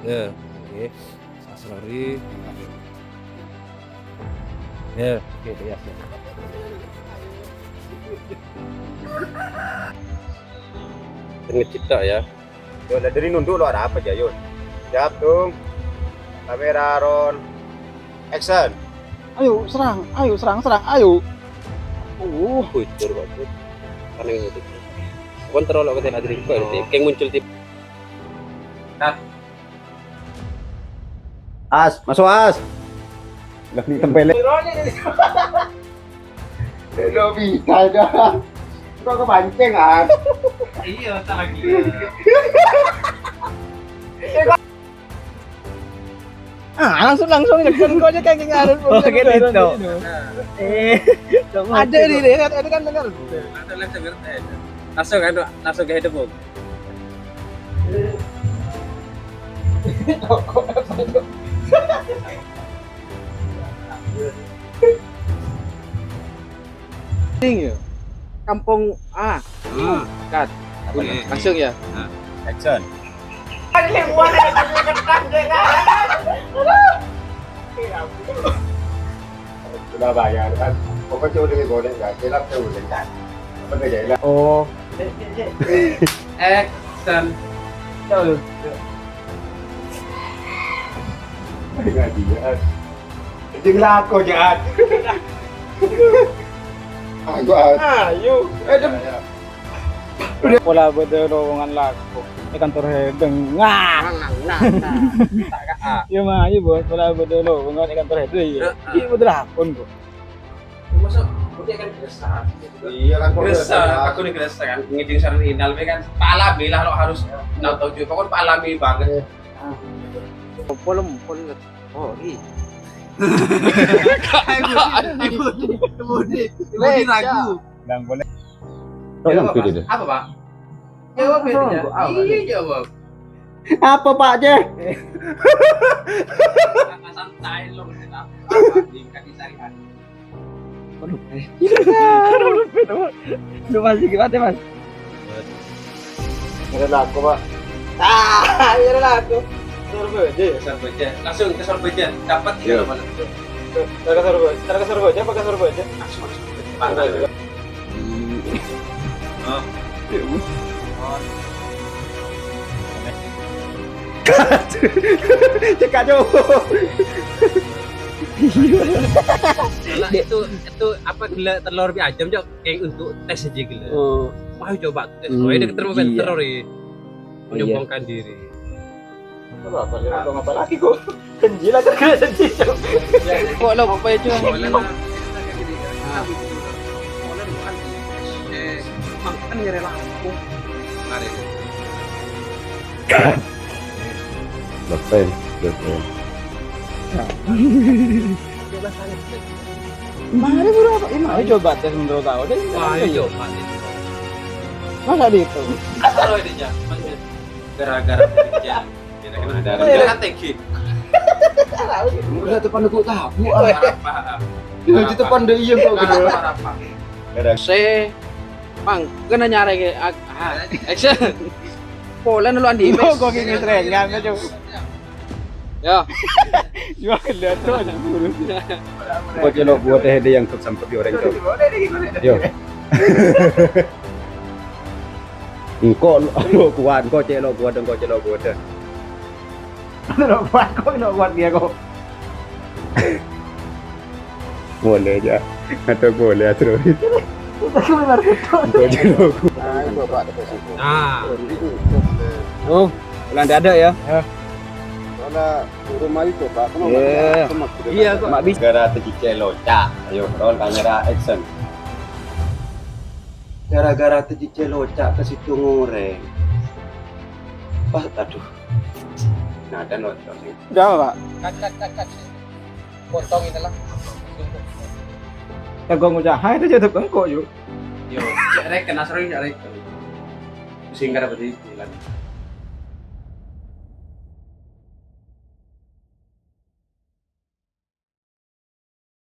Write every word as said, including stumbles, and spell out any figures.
Ya, oke. Asrori. Ya, oke, ya, ya. Ngecipta ya. Yo, lah, dari nunduk lo ada apa, Jayun? Siap, Tung. Kamera roll. Action. Ayo, serang, ayo, serang, serang, ayo. Uh, bocor, bocor. Karena ini tuh. Kontrol lo katanya dari kok, keng muncul tip. Cut. As, masuk, As. Lah, ini tempelnya. Lo bisa aja. Kok kepancing, As? Iya, tak lagi. Ah, langsung, langsung, langsung, kok aja kayak ngarep. Oh, kayak gitu. Eh, ada di, ada kan, dengar. Langsung, langsung, langsung, langsung ke hidup, Bung. Ding ya. Kampung A. Hmm. Cut. Oke. Langsung ya. Nah, action. Surabaya kan. Pokoknya udah boleh, nggak, gelap tuh udah, kan. Apa tuh, gelap? Oh. Action. Ngaji ya. Jadi lako, Jat. Ayo, At. Ayo. Eh, dem. Pola bâdâ lowongan lako è kantor Hedeng. Wah. Wah, wah, wah. Iya, mah, iya, Bos. Pola bâdâ lowongan è kantor Hedeng, iya. Heeh. Iya, bâdâ lakon, kok. Masa, berarti kan gresek. Iya, kan, kok gresek, gresek. Aku nih gresek, kan. Ngiding sareng Inal, kan. Palami lah, lo harus nonton juga. Pokoknya palami banget. Iya. Polem, polem. Oh, iya. Eh, Budi, eh, Budi, eh, Budi, eh, Budi ragu. Bang, boleh. Tok yang gede deh. Apa, Pak? Jawab ya, jawab. Iya, jawab. Apa, Pak, Ceh? Santai lo, cerita apa? Ini kan dicari-cari. Waduh, eh. Lu masih gimana, Mas? Ada laku, Pak. Ah, ada laku. Surabaya. Surabaya. Langsung ke Surabaya. Dapat tiga nomor. Ke, ke Surabaya. Ke Surabaya, apa ke Surabaya? Langsung, langsung. Pantai. Oh. Cekak, Cok. Lah, itu, itu apa, gellâ' telor bi' ajâm, Cok? Kayak untuk tes aja gellâ'. Oh. Wah, coba tes. Hmm, kok ini keterima iya. Telor, ya. Oh, iya. Menyombongkan diri. Apa, apa, apa lagi, kok? Janji lah, kan kena janji, Cok. Kok lo apa itu? Boleh lah. Ah. Boleh, bukan. Eh, makan ya rela aku. Mari. Lepas, lepas. Mari, bro, apa? Ini mau coba tes menurut aku. Jadi, wah, iya, iya. Coba nih. Masa di itu? Kalau ini, Cak, gara-gara kerja. Gara-gara tinggi. Udah depan gua tabu, ah. Apa? Di depan deh, iya, kok gitu. Apa? Apa? Se, Bang, kena nyarè ke, ah, ah, action. Pola dulu, Andi. Lo kok gini serengan, Cok? Ya. Jual lihat tuh, aja dulu. Kok celok buat deh, dia yang sempet di orang, Cok. Yo. Engko' lo kuat, engko' cè' lo kuat, engko' cè' lo kuat. Lo kuat, kok lo kuat dia, kok. Boleh aja. Atau boleh, atau. Engko' cè' lo kuat. Ah, itu, Pak, ada situ. Ah. Oh, itu. Oh, ulang dada ya? Ya. Soalnya rumah itu, Pak, kenapa? Iya. Iya, Pak. Mak bis- gara-gara cè' lo, Cak. Ayo, roll kamera action. Gara-gara tejijjel lo, Cak, ke situ ngoreng. Pas, aduh. Nah, dan lo, lo, lo. Udah, Pak. Cut, cut, cut, cut. Potong itulah. Teguh ngucap, "Hai, itu jatuh bengkok, yuk." Yo, cek reken, asal cek reken. Singkat apa sih? Bilang.